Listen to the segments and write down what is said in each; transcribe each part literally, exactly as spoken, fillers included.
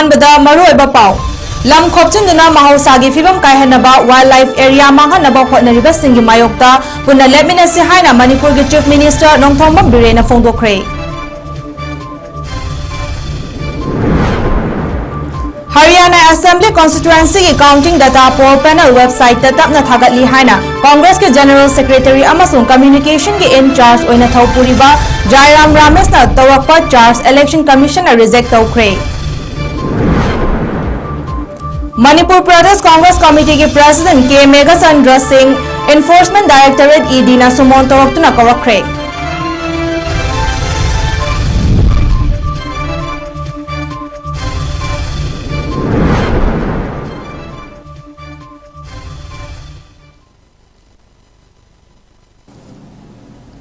ꯑꯍꯥꯟꯕꯗ ꯃꯔꯨꯑꯣꯏꯕ ꯄꯥꯎ꯫ ꯂꯝ ꯈꯣꯞꯆꯤꯟꯗꯨꯅ ꯃꯍꯧꯁꯥꯒꯤ ꯐꯤꯕꯝ ꯀꯥꯏꯍꯟꯅꯕ, wildlife area ꯃꯥꯡꯍꯟꯅꯕ ꯍꯣꯠꯅꯔꯤꯕꯁꯤꯡꯒꯤ ꯃꯥꯌꯣꯛꯇ ꯄꯨꯟꯅ ꯂꯦꯞꯃꯤꯟꯅꯁꯤ ꯍꯥꯏꯅ ꯃꯅꯤꯄꯨꯔꯒꯤ Chief Minister ꯅꯣꯡꯊꯣꯝꯕꯝ ꯕꯤꯔꯦꯟꯅ ꯐꯣꯡꯗꯣꯛꯈ꯭ꯔꯦ꯫ ꯍꯔꯤꯌꯥꯅꯥ Assembly Constituency ꯒꯤ counting data poll panel website ꯇ ꯇꯞꯅ ꯊꯥꯒꯠꯂꯤ ꯍꯥꯏꯅ Congress ꯀꯤ General Secretary ꯑꯃꯁꯨꯡ Communication ꯒꯤ in charge ꯑꯣꯏꯅ ꯊꯧ ꯄꯨꯔꯤꯕ ꯖꯥꯏꯔꯥꯝ ꯔꯥꯃꯦꯁꯅ ꯇꯧꯔꯛꯄ charge Election Commission ꯅ reject ꯇꯧꯈ꯭ꯔꯦ꯫ ꯃꯅꯤꯄꯨꯔ ꯄ꯭ꯔꯗꯦꯁ ꯀꯣꯡꯒ꯭ꯔꯦꯁ ꯀꯃꯤꯇꯤꯒꯤ President ꯀꯦ ꯃꯦꯘꯆꯟꯗ꯭ꯔ ꯁꯤꯡ Enforcement Directorate, ED ꯅ summon ꯇꯧꯔꯛꯇꯨꯅ ꯀꯧꯔꯛꯈ꯭ꯔꯦ꯫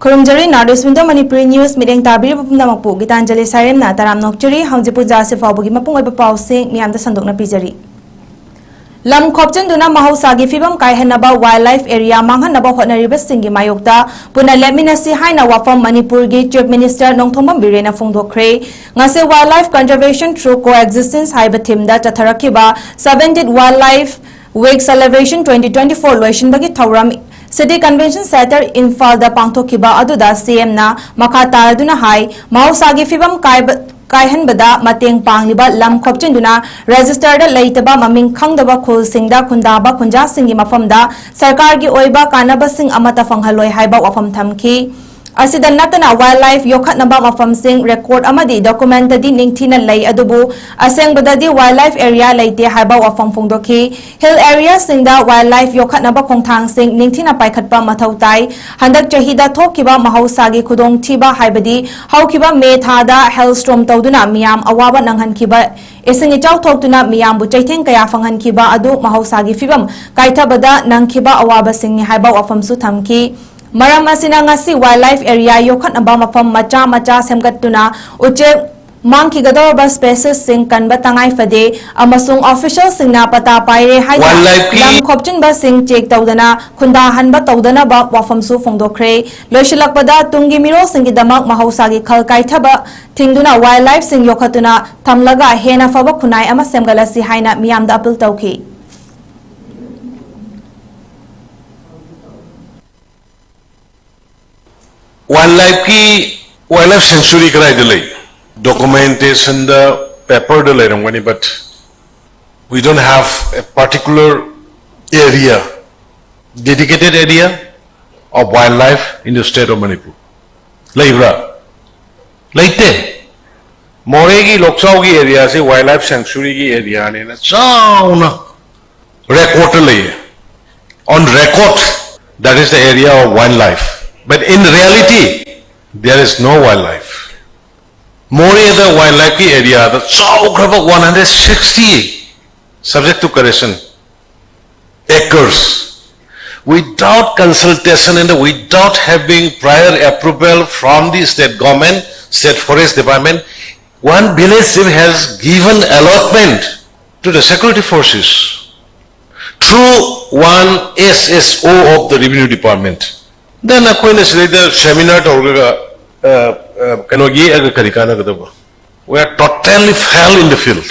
ꯈꯨꯔꯨꯝꯖꯔꯤ, North East Window Manipuri News ꯃꯤꯠꯌꯦꯡ ꯇꯥꯕꯤꯔꯤꯕ ꯄꯨꯝꯅꯃꯛꯄꯨ ꯒꯤꯇꯥꯟꯖꯂꯤ ꯁꯥꯏꯔꯦꯝꯅ ꯇꯔꯥꯝꯅ ꯑꯣꯛꯆꯔꯤ꯫ ꯍꯧꯖꯤꯛ ꯄꯨꯡꯖꯥ ꯑꯁꯤ ꯐꯥꯎꯕꯒꯤ ꯃꯄꯨꯡ ꯑꯣꯏꯕ ꯄꯥꯎꯁꯤꯡ ꯃꯤꯌꯥꯝꯗ ꯁꯟꯗꯣꯛꯅ ꯄꯤꯖꯔꯤ꯫ ꯂꯝ ꯈꯣꯞꯆꯤꯟꯗꯨꯅ ꯃꯍꯧꯁꯥꯒꯤ ꯐꯤꯕꯝ ꯀꯥꯏꯍꯟꯅꯕ, wildlife area ꯃꯥꯡꯍꯟꯅꯕ ꯍꯣꯠꯅꯔꯤꯕꯁꯤꯡꯒꯤ ꯃꯥꯌꯣꯛꯇ ꯄꯨꯟꯅ ꯂꯦꯞꯃꯤꯟꯅꯁꯤ ꯍꯥꯏꯅ ꯋꯥꯐꯝ ꯃꯅꯤꯄꯨꯔꯒꯤ Chief Minister ꯅꯣꯡꯊꯣꯝꯕꯝ ꯕꯤꯔꯦꯟꯅ ꯐꯣꯡꯗꯣꯛꯈ꯭ꯔꯦ꯫ ꯉꯁꯤ Wildlife Conservation Through Coexistence ꯍꯥꯏꯕ theme ꯗ ꯆꯠꯊꯔꯛꯈꯤꯕ Seventeenth Wildlife Week Celebration twenty twenty-four ꯂꯣꯏꯁꯤꯟꯕꯒꯤ ꯊꯧꯔꯝ City Convention Centre ꯏꯝꯐꯥꯜꯗ ꯄꯥꯡꯊꯣꯛꯈꯤꯕ ꯑꯗꯨꯗ CM ꯅ ꯃꯈꯥ ꯇꯥꯔꯗꯨꯅ ꯍꯥꯏ, ꯃꯍꯧꯁꯥꯒꯤ ꯐꯤꯕꯝ ꯀꯥꯏꯕ, ꯀꯥꯏꯍꯟꯕꯗ ꯃꯇꯦꯡ ꯄꯥꯡꯂꯤꯕ ꯂꯝ ꯈꯣꯞꯆꯤꯟꯗꯨꯅ register ꯗ ꯂꯩꯇꯕ ꯃꯃꯤꯡ ꯈꯪꯗꯕ ꯈꯨꯜꯁꯤꯡꯗ ꯈꯨꯟꯗꯥꯕ ꯈꯨꯟꯖꯥꯁꯤꯡꯒꯤ ꯃꯐꯝꯗ ꯁꯔꯀꯥꯔꯒꯤ ꯑꯣꯏꯕ ꯀꯥꯟꯅꯕꯁꯤꯡ ꯑꯃꯠꯇ ꯐꯪꯍꯜꯂꯣꯏ ꯍꯥꯏꯕ ꯋꯥꯐꯝ ꯊꯝꯈꯤ꯫ ꯑꯁꯤꯗ ꯅꯠꯇꯅ wildlife ꯌꯣꯛꯈꯠꯅꯕ ꯃꯐꯝꯁꯤꯡ record ꯑꯃꯗꯤ document ꯇꯗꯤ ꯅꯤꯡꯊꯤꯅ ꯂꯩ, ꯑꯗꯨꯕꯨ ꯑꯁꯦꯡꯕꯗꯗꯤ wildlife area ꯂꯩꯇꯦ ꯍꯥꯏꯕ ꯋꯥꯐꯝ ꯐꯣꯡꯗꯣꯛꯈꯤ꯫ Hill area ꯁꯤꯡꯗ wildlife ꯌꯣꯛꯈꯠꯅꯕ ꯈꯣꯡꯊꯥꯡꯁꯤꯡ ꯅꯤꯡꯊꯤꯅ ꯄꯥꯏꯈꯠꯄ ꯃꯊꯧ ꯇꯥꯏ꯫ ꯍꯟꯗꯛ ꯆꯍꯤꯗ ꯊꯣꯛꯈꯤꯕ ꯃꯍꯧꯁꯥꯒꯤ ꯈꯨꯗꯣꯡꯊꯤꯕ ꯍꯥꯏꯕꯗꯤ ꯍꯧꯈꯤꯕ ꯃꯦ ꯊꯥꯗ hailstorm ꯇꯧꯗꯨꯅ ꯃꯤꯌꯥꯝ ꯑꯋꯥꯕ ꯅꯪꯍꯟꯈꯤꯕ, ꯏꯁꯤꯡ ꯏꯆꯥꯎ ꯊꯣꯛꯇꯨꯅ ꯃꯤꯌꯥꯝꯕꯨ ꯆꯩꯊꯦꯡ ꯀꯌꯥ ꯐꯪꯍꯟꯈꯤꯕ ꯑꯗꯨ ꯃꯍꯧꯁꯥꯒꯤ ꯐꯤꯕꯝ ꯀꯥꯏꯊꯕꯗ ꯅꯪꯈꯤꯕ ꯑꯋꯥꯕꯁꯤꯡꯅꯤ ꯍꯥꯏꯕ ꯋꯥꯐꯝꯁꯨ ꯊꯝꯈꯤ꯫ ꯃꯔꯝ ꯑꯁꯤꯅ ꯉꯁꯤ wildlife area ꯌꯣꯛꯈꯠꯅꯕ ꯃꯐꯝ ꯃꯆꯥ ꯃꯆꯥ ꯁꯦꯝꯒꯠꯇꯨꯅ ꯎꯆꯦꯛ ꯃꯥꯡꯈꯤꯒꯗꯧꯔꯕ ꯁ꯭ꯄꯦꯁꯤꯁꯁꯤꯡ ꯀꯟꯕ ꯇꯉꯥꯏ ꯐꯗꯦ ꯑꯃꯁꯨꯡ ꯑꯣꯐꯤꯁꯤꯌꯦꯜꯁꯤꯡꯅ ꯄꯇꯥ ꯄꯥꯏꯔꯦ ꯍꯥꯏꯗꯨꯅ ꯋꯥꯏꯜꯗꯂꯥꯏꯐꯀꯤ ꯂꯝ ꯈꯣꯞꯆꯤꯟꯕꯁꯤꯡ ꯆꯦꯛ ꯇꯧꯗꯅ ꯈꯨꯟꯗꯥꯍꯟꯕ ꯇꯧꯗꯅꯕ ꯋꯥꯐꯝꯁꯨ ꯐꯣꯡꯗꯣꯛꯈ꯭ꯔꯦ꯫ ꯂꯣꯏꯁꯤꯜꯂꯛꯄꯗ, ꯇꯨꯡꯒꯤ ꯃꯤꯔꯣꯜꯁꯤꯡꯒꯤꯗꯃꯛ ꯃꯍꯧꯁꯥꯒꯤ ꯈꯜ ꯀꯥꯏꯊꯕ ꯊꯤꯡꯗꯨꯅ ꯋꯥꯏꯜꯗꯂꯥꯏꯐꯁꯤꯡ ꯌꯣꯛꯈꯠꯇꯨꯅ ꯊꯝꯂꯒ ꯍꯦꯟꯅ ꯐꯕ ꯈꯨꯟꯅꯥꯏ ꯑꯃ ꯁꯦꯝꯒꯠꯂꯁꯤ ꯍꯥꯏꯅ ꯃꯤꯌꯥꯝꯗ ꯑꯄꯤꯜ ꯇꯧꯈꯤ꯫ Wildlifeꯀꯤ, wildlife sanctuary ꯀꯗꯥꯏꯗ ꯂꯩ? Documentationꯗ, paperꯗ ꯂꯩꯔꯝꯒꯅꯤ, but we don't have a particular area, dedicated area of wildlife in the state of Manipur. ꯂꯩꯕ꯭ꯔꯥ? ꯂꯩꯇꯦ꯫ ꯃꯣꯔꯦꯒꯤ ꯂꯣꯛꯆꯥꯎꯒꯤ areaꯁꯦ wildlife sanctuaryꯒꯤ areaꯅꯦꯅ ꯆꯥꯎꯅ recordꯇ ꯂꯩꯌꯦ꯫ On record, that is the area of wildlife. But in reality, there is no wildlife. ꯃꯣꯔꯦꯗ wildlifeꯀꯤ areaꯗ ꯆꯥꯎꯈ꯭ꯔꯕ one hundred sixty, subject to correction, acres, without consultation and without having prior approval from the state government, state forest department, one village chief has given allotment to the security forces through one S S O of the revenue department. Then ꯑꯩꯈꯣꯏꯅ ꯁꯤꯗꯩꯗ seminar ꯇꯧꯔꯒ, ꯑ, ꯑ, ꯀꯩꯅꯣ ꯌꯦꯛꯑꯒ ꯀꯔꯤ ꯀꯥꯟꯅꯒꯗꯕ? We are totally fail in the field.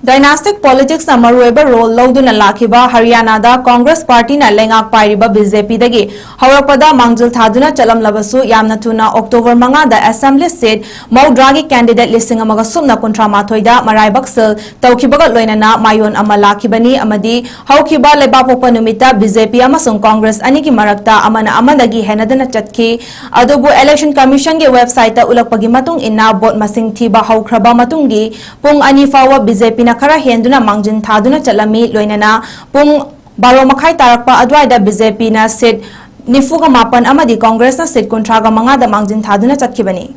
Dynastic politicsꯅ ꯃꯔꯨꯑꯣꯏꯕ role ꯂꯧꯗꯨꯅ ꯂꯥꯛꯈꯤꯕ ꯍꯔꯤꯌꯥꯅꯥꯗ ꯀꯣꯡꯒ꯭ꯔꯦꯁ ꯄꯥꯔꯇꯤꯅ ꯂꯩꯉꯥꯛ ꯄꯥꯏꯔꯤꯕ BJPꯗꯒꯤ ꯍꯧꯔꯛꯄꯗ ꯃꯥꯡꯖꯤꯜ ꯊꯥꯗꯨꯅ ꯆꯠꯂꯝꯂꯕꯁꯨ, ꯌꯥꯝꯅ ꯊꯨꯅ October ꯃꯉꯥꯗ assembly seat ꯃꯧꯗ꯭ꯔꯥꯒꯤ candidate ꯂꯤꯁꯤꯡ ꯑꯃꯒ ꯁꯨꯞꯅ ꯀꯨꯟꯊ꯭ꯔꯥ ꯃꯥꯊꯣꯏꯗ ꯃꯔꯥꯏꯕꯛ ꯁꯤꯜ ꯇꯧꯈꯤꯕꯒ ꯂꯣꯏꯅꯅ ꯃꯥꯏꯑꯣꯟ ꯑꯃ ꯂꯥꯛꯈꯤꯕꯅꯤ ꯑꯃꯗꯤ ꯍꯧꯈꯤꯕ ꯂꯩꯕꯥꯛꯄꯣꯛꯄ ꯅꯨꯃꯤꯠꯇ BJP ꯑꯃꯁꯨꯡ ꯀꯣꯡꯒ꯭ꯔꯦꯁ ꯑꯅꯤꯒꯤ ꯃꯔꯛꯇ ꯑꯃꯅ ꯑꯃꯗꯒꯤ ꯍꯦꯟꯅꯗꯨꯅ ꯆꯠꯈꯤ꯫ ꯑꯗꯨꯕꯨ Election Commissionꯒꯤ websiteꯇ ꯎꯠꯂꯛꯄꯒꯤ ꯃꯇꯨꯡ ꯏꯟꯅ, vote ꯃꯁꯤꯡ ꯊꯤꯕ ꯍꯧꯈ꯭ꯔꯕ ꯃꯇꯨꯡꯒꯤ ꯄꯨꯡ ꯑꯅꯤ ꯐꯥꯎꯕ BJPꯅ ꯈꯔ ꯍꯦꯟꯗꯨꯅ ꯃꯥꯡꯖꯤꯟ ꯊꯥꯗꯨꯅ ꯆꯠꯂꯝꯃꯤ꯫ ꯂꯣꯏꯅꯅ ꯄꯨꯡ ꯕꯥꯔꯣ ꯃꯈꯥꯏ ꯇꯥꯔꯛꯄ ꯑꯗꯨꯋꯥꯏꯗ BJPꯅ seat ꯅꯤꯐꯨꯒ ꯃꯥꯄꯟ ꯑꯃꯗꯤ ꯀꯣꯡꯒ꯭ꯔꯦꯁꯅ seat ꯀꯨꯟꯊ꯭ꯔꯥꯒ ꯃꯉꯥꯗ ꯃꯥꯡꯖꯤꯟ ꯊꯥꯗꯨꯅ ꯆꯠꯈꯤꯕꯅꯤ꯫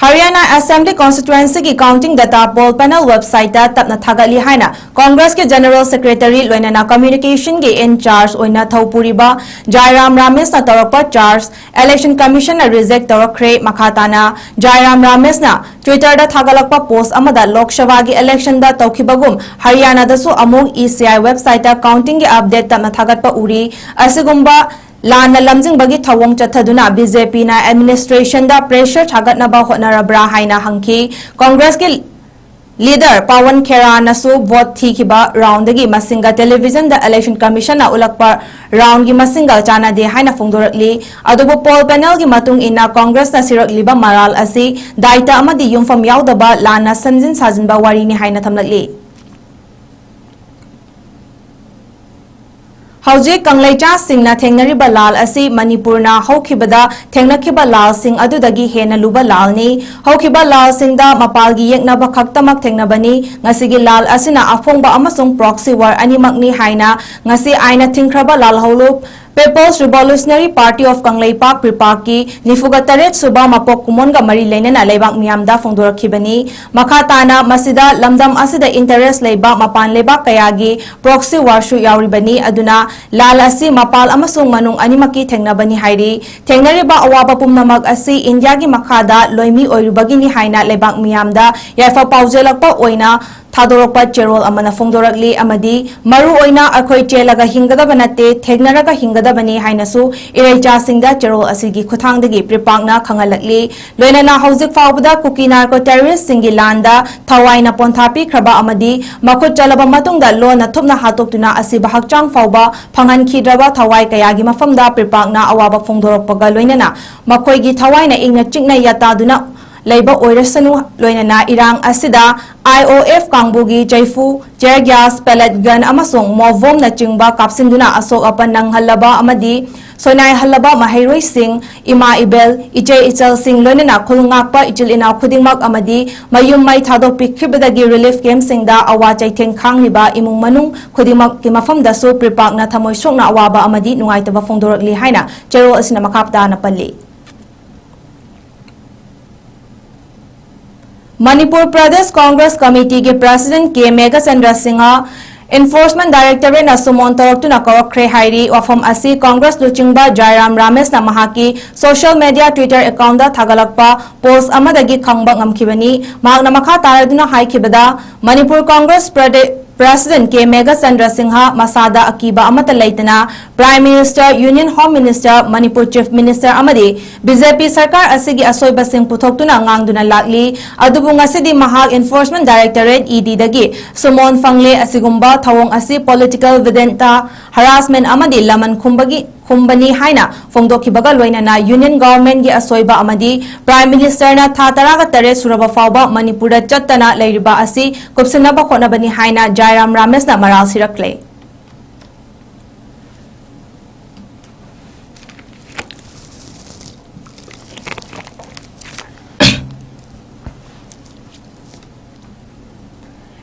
ꯍꯔꯤꯌꯥꯅꯥ ꯑꯦꯁꯦꯝꯕ꯭ꯂꯤ ꯀꯣꯟꯁꯇꯤꯇ꯭ꯋꯦꯟꯁꯤꯒꯤ ꯀꯥꯎꯟꯇꯤꯡ ꯗꯦꯇꯥ ꯄꯣꯜ ꯄꯦꯅꯦꯜ ꯋꯦꯕꯁꯥꯏꯠꯇ ꯇꯞꯅ ꯊꯥꯒꯠꯂꯤ ꯍꯥꯏꯅ ꯀꯣꯡꯒ꯭ꯔꯦꯁꯀꯤ ꯖꯦꯅꯔꯦꯜ ꯁꯦꯀ꯭ꯔꯦꯇꯔꯤ ꯂꯣꯏꯅꯅ ꯀꯝꯃ꯭ꯌꯨꯅꯤꯀꯦꯁꯟꯒꯤ ꯏꯟ ꯆꯥꯔꯖ ꯑꯣꯏꯅ ꯊꯧ ꯄꯨꯔꯤꯕ ꯖꯥꯏꯔꯥꯝ ꯔꯥꯃꯦꯁꯅ ꯇꯧꯔꯛꯄ ꯆꯥꯔꯖ ꯏꯂꯦꯛꯁꯟ ꯀꯃꯤꯁꯟꯅ ꯔꯤꯖꯦꯛ ꯇꯧꯔꯛꯈ꯭ꯔꯦ꯫ ꯃꯈꯥ ꯇꯥꯅ ꯖꯥꯏꯔꯥꯝ ꯔꯥꯃꯦꯁꯅ ꯇ꯭ꯋꯤꯇꯔꯗ ꯊꯥꯒꯠꯂꯛꯄ ꯄꯣꯁ ꯑꯃꯗ ꯂꯣꯛ ꯁꯚꯥꯒꯤ ꯏꯂꯦꯛꯁꯟꯗ ꯇꯧꯈꯤꯕꯒꯨꯝ ꯍꯔꯤꯌꯥꯅꯥꯗꯁꯨ ꯑꯃꯨꯛ ꯏ ꯁꯤ ꯑꯥꯏ ꯋꯦꯕꯁꯥꯏꯠꯇ ꯀꯥꯎꯟꯇꯤꯡꯒꯤ ꯑꯞꯗꯦꯠ ꯇꯞꯅ ꯊꯥꯒꯠꯄ ꯎꯔꯤ꯫ ꯑꯁꯤꯒꯨꯝꯕ ꯂꯥꯟꯅ ꯂꯝꯖꯤꯡꯕꯒꯤ ꯊꯧꯑꯣꯡ ꯆꯠꯊꯗꯨꯅ ꯕꯤ ꯖꯦ ꯄꯤꯅ ꯑꯦꯗꯃꯤꯅꯤꯁꯇ꯭ꯔꯦꯁꯟꯗ ꯄ꯭ꯔꯦꯁꯔ ꯊꯥꯒꯠꯅꯕ ꯍꯣꯠꯅꯔꯕ꯭ꯔꯥ ꯍꯥꯏꯅ ꯍꯪꯈꯤ꯫ ꯀꯣꯡꯒ꯭ꯔꯦꯁꯀꯤ ꯂꯤꯗꯔ ꯄꯋꯟ ꯈꯦꯔꯥꯅꯁꯨ ꯚꯣꯠ ꯊꯤꯈꯤꯕ ꯔꯥꯎꯟꯗꯒꯤ ꯃꯁꯤꯡꯒ ꯇꯦꯂꯤꯚꯤꯖꯟꯗ ꯏꯂꯦꯛꯁꯟ ꯀꯃꯤꯁꯟꯅ ꯎꯠꯂꯛꯄ ꯔꯥꯎꯟꯒꯤ ꯃꯁꯤꯡꯒ ꯆꯥꯟꯅꯗꯦ ꯍꯥꯏꯅ ꯐꯣꯡꯗꯣꯔꯛꯂꯤ꯫ ꯑꯗꯨꯕꯨ ꯄꯣꯜ ꯄꯦꯅꯦꯜꯒꯤ ꯃꯇꯨꯡ ꯏꯟꯅ ꯀꯣꯡꯒ꯭ꯔꯦꯁꯅ ꯁꯤꯔꯛꯂꯤꯕ ꯃꯔꯥꯜ ꯑꯁꯤ ꯗꯥꯏꯇ ꯑꯃꯗꯤ ꯌꯨꯝꯐꯝ ꯌꯥꯎꯗꯕ ꯂꯥꯟꯅ ꯁꯦꯝꯖꯤꯟ ꯁꯥꯖꯤꯟꯕ ꯋꯥꯔꯤꯅꯤ ꯍꯥꯏꯅ ꯊꯝꯂꯛꯂꯤ꯫ ꯍꯧꯖꯤꯛ ꯀꯪꯂꯩꯆꯥꯁꯤꯡꯅ ꯊꯦꯡꯅꯔꯤꯕ ꯂꯥꯜ ꯑꯁꯤ ꯃꯅꯤꯄꯨꯔꯅ ꯍꯧꯈꯤꯕꯗ ꯊꯦꯡꯅꯈꯤꯕ ꯂꯥꯜꯁꯤꯡ ꯑꯗꯨꯗꯒꯤ ꯍꯦꯟꯅ ꯂꯨꯕ ꯂꯥꯜꯅꯤ꯫ ꯍꯧꯈꯤꯕ ꯂꯥꯜꯁꯤꯡꯗ ꯃꯄꯥꯜꯒꯤ ꯌꯦꯛꯅꯕ ꯈꯛꯇꯃꯛ ꯊꯦꯡꯅꯕꯅꯤ꯫ ꯉꯁꯤꯒꯤ ꯂꯥꯜ ꯑꯁꯤꯅ ꯑꯐꯣꯡꯕ ꯑꯃꯁꯨꯡ ꯄ꯭ꯔꯣꯛꯁꯤ ꯋꯥꯔ ꯑꯅꯤꯃꯛꯅꯤ ꯍꯥꯏꯅ ꯉꯁꯤ ꯑꯥꯏꯟꯅ ꯊꯤꯡꯈ꯭ꯔꯕ ꯂꯥꯜꯍꯧꯂꯨꯞ People's Revolutionary Party of Kangleipak ꯄ꯭ꯔꯤꯄꯥꯛꯀꯤ ꯅꯤꯐꯨꯒ ꯇꯔꯦꯠ ꯁꯨꯕ ꯃꯄꯣꯛ ꯀꯨꯝꯑꯣꯟꯒ ꯃꯔꯤ ꯂꯩꯅꯅ ꯂꯩꯕꯥꯛ ꯃꯤꯌꯥꯝꯗ ꯐꯣꯡꯗꯣꯔꯛꯈꯤꯕꯅꯤ꯫ ꯃꯈꯥ ꯇꯥꯅ ꯃꯁꯤꯗ ꯂꯝꯗꯝ ꯑꯁꯤꯗ ꯏꯟꯇꯔꯦꯁ ꯂꯩꯕ ꯃꯄꯥꯟ ꯂꯩꯕꯥꯛ ꯀꯌꯥꯒꯤ ꯄ꯭ꯔꯣꯛꯁꯤ ꯋꯥꯔꯁꯨ ꯌꯥꯎꯔꯤꯕꯅꯤ꯫ ꯑꯗꯨꯅ ꯂꯥꯜ ꯑꯁꯤ ꯃꯄꯥꯜ ꯑꯃꯁꯨꯡ ꯃꯅꯨꯡ ꯑꯅꯤꯃꯛꯀꯤ ꯊꯦꯡꯅꯕꯅꯤ ꯍꯥꯏꯔꯤ꯫ ꯊꯦꯡꯅꯔꯤꯕ ꯑꯋꯥꯕ ꯄꯨꯝꯅꯃꯛ ꯑꯁꯤ ꯏꯟꯗꯤꯌꯥꯒꯤ ꯃꯈꯥꯗ ꯂꯣꯏꯃꯤ ꯑꯣꯏꯔꯨꯕꯒꯤꯅꯤ ꯍꯥꯏꯅ ꯂꯩꯕꯥꯛ ꯃꯤꯌꯥꯝꯗ ꯌꯥꯏꯐ ꯄꯥꯎꯖꯦꯜꯂꯛꯄ ꯑꯣꯏꯅ ꯊꯥꯗꯣꯔꯛꯄ ꯆꯦꯔꯣꯜ ꯑꯃꯅ ꯐꯣꯡꯗꯣꯔꯛꯂꯤ꯫ ꯑꯃꯗꯤ ꯃꯔꯨ ꯑꯣꯏꯅ ꯑꯩꯈꯣꯏ ꯆꯦꯜꯂꯒ ꯍꯤꯡꯒꯗꯕ ꯅꯠꯇꯦ, ꯊꯦꯡꯅꯔꯒ ꯍꯤꯡꯒꯗꯕꯅꯤ ꯍꯥꯏꯅꯁꯨ ꯏꯔꯩꯆꯥꯁꯤꯡꯗ ꯆꯦꯔꯣꯜ ꯑꯁꯤꯒꯤ ꯈꯨꯠꯊꯥꯡꯗꯒꯤ ꯄ꯭ꯔꯤꯄꯥꯛꯅ ꯈꯪꯍꯜꯂꯛꯂꯤ꯫ ꯂꯣꯏꯅꯅ ꯍꯧꯖꯤꯛ ꯐꯥꯎꯕꯗ ꯀꯨꯀꯤ ꯅꯥꯔꯀꯣ ꯇꯦꯔꯣꯔꯤꯁꯁꯤꯡꯒꯤ ꯂꯥꯟꯗ ꯊꯋꯥꯏꯅ ꯄꯣꯟꯊꯥ ꯄꯤꯈ꯭ꯔꯕ ꯑꯃꯗꯤ ꯃꯈꯨꯠ ꯆꯠꯂꯕ ꯃꯇꯨꯡꯗ ꯂꯣꯟꯅ ꯊꯨꯞꯅ ꯍꯥꯠꯇꯣꯛꯇꯨꯅ ꯑꯁꯤꯕ ꯍꯛꯆꯥꯡ ꯐꯥꯎꯕ ꯐꯪꯍꯟꯈꯤꯗ꯭ꯔꯕ ꯊꯋꯥꯏ ꯀꯌꯥꯒꯤ ꯃꯐꯝꯗ ꯄ꯭ꯔꯤꯄꯥꯛꯅ ꯑꯋꯥꯕ ꯐꯣꯡꯗꯣꯔꯛꯄꯒ ꯂꯣꯏꯅꯅ ꯃꯈꯣꯏꯒꯤ ꯊꯋꯥꯏꯅ ꯏꯪꯅ ꯆꯤꯛꯅ ꯌꯥꯇꯥꯗꯨꯅ ꯂꯩꯕ ꯑꯣꯏꯔꯁꯅꯨ꯫ ꯂꯣꯏꯅꯅ ꯏꯔꯥꯡ ꯑꯁꯤꯗ ꯑꯥꯏ ꯑꯣ ꯑꯦꯐ ꯀꯥꯡꯕꯨꯒꯤ ꯆꯩꯐꯨ, tear gas, pellet gun ꯑꯃꯁꯨꯡ ꯃꯣꯕꯣꯝꯅꯆꯤꯡꯕ ꯀꯥꯞꯁꯤꯟꯗꯨꯅ ꯑꯁꯣꯛ ꯑꯄꯟ ꯅꯪꯍꯜꯂꯕ ꯑꯃꯗꯤ ꯁꯣꯏꯅꯥꯏꯍꯜꯂꯕ ꯃꯍꯩꯔꯣꯏꯁꯤꯡ, ꯏꯃꯥ ꯏꯕꯦꯜ, ꯏꯆꯦ ꯏꯆꯜꯁꯤꯡ, ꯂꯣꯏꯅꯅ ꯈꯨꯜ ꯉꯥꯛꯄ ꯏꯆꯤꯜ ꯏꯅꯥꯎ ꯈꯨꯗꯤꯡꯃꯛ ꯑꯃꯗꯤ ꯃꯌꯨꯝ ꯃꯩ ꯊꯥꯗꯣꯛꯄꯤꯈꯤꯕꯗꯒꯤ ꯔꯤꯂꯤꯐ ꯀꯦꯝꯞꯁꯤꯡꯗ ꯑꯋꯥ ꯆꯩꯊꯦꯡ ꯈꯥꯡꯂꯤꯕ ꯏꯃꯨꯡ ꯃꯅꯨꯡ ꯈꯨꯗꯤꯡꯃꯛꯀꯤ ꯃꯐꯝꯗꯁꯨ ꯄ꯭ꯔꯤꯄꯥꯛꯅ ꯊꯃꯣꯏ ꯁꯣꯛꯅ ꯑꯋꯥꯕ ꯑꯃꯗꯤ ꯅꯨꯡꯉꯥꯏꯇꯕ ꯐꯣꯡꯗꯣꯔꯛꯂꯤ ꯍꯥꯏꯅ ꯆꯦꯔꯣꯜ ꯑꯁꯤꯅ ꯃꯈꯥ ꯇꯥꯅ ꯄꯜꯂꯤ꯫ Manipur Pradesh Congress Committee ꯒꯤ President K Meghachandra Singha Enforcement Directorate ꯅ summon ꯇꯧꯔꯛꯇꯨꯅ ꯀꯧꯔꯛꯈ꯭ꯔꯦ ꯍꯥꯏꯔꯤ꯫ ꯋꯥꯐꯝ ꯑꯁꯤ Congress ꯂꯨꯆꯤꯡꯕ ꯖꯥꯏꯔꯥꯝ ꯔꯥꯃꯦꯁꯅ ꯃꯍꯥꯛꯀꯤ social media Twitter account ꯗ ꯊꯥꯒꯠꯂꯛꯄ post ꯑꯃꯗꯒꯤ ꯈꯪꯕ ꯉꯝꯈꯤꯕꯅꯤ꯫ ꯃꯍꯥꯛꯅ ꯃꯈꯥ ꯇꯥꯔꯗꯨꯅ ꯍꯥꯏꯈꯤꯕꯗ, Manipur Congress Prade-, President K Meghachandra Singha ꯃꯁꯥꯗ ꯑꯀꯤꯕ ꯑꯃꯠꯇ ꯂꯩꯇꯅ Prime Minister, Union Home Minister, Manipur Chief Minister ꯑꯃꯗꯤ B J P ꯁꯔꯀꯥꯔ ꯑꯁꯤꯒꯤ ꯑꯁꯣꯏꯕꯁꯤꯡ ꯄꯨꯊꯣꯛꯇꯨꯅ ꯉꯥꯡꯗꯨꯅ ꯂꯥꯛꯂꯤ꯫ ꯑꯗꯨꯕꯨ ꯉꯁꯤꯗꯤ ꯃꯍꯥꯛ Enforcement Directorate, E D ꯗꯒꯤ summon ꯐꯪꯂꯦ꯫ ꯑꯁꯤꯒꯨꯝꯕ ꯊꯧꯑꯣꯡ ꯑꯁꯤ political vendetta, harassment ꯑꯃꯗꯤ ꯂꯃꯟ ꯈꯨꯝꯕꯒꯤ, ꯈꯨꯝꯕꯅꯤ ꯍꯥꯏꯅ ꯐꯣꯡꯗꯣꯛꯈꯤꯕꯒ ꯂꯣꯏꯅꯅ Union Government ꯒꯤ ꯑꯁꯣꯏꯕ ꯑꯃꯗꯤ Prime Minister ꯅ ꯊꯥ ꯇꯔꯥꯒ ꯇꯔꯦꯠ ꯁꯨꯔꯕ ꯐꯥꯎꯕ ꯃꯅꯤꯄꯨꯔꯗ ꯆꯠꯇꯅ ꯂꯩꯔꯤꯕ ꯑꯁꯤ ꯀꯨꯞꯁꯤꯟꯅꯕ ꯍꯣꯠꯅꯕꯅꯤ ꯍꯥꯏꯅ ꯖꯥꯏꯔꯥꯝ ꯔꯥꯃꯦꯁꯅ ꯃꯔꯥꯜ ꯁꯤꯔꯛꯂꯦ꯫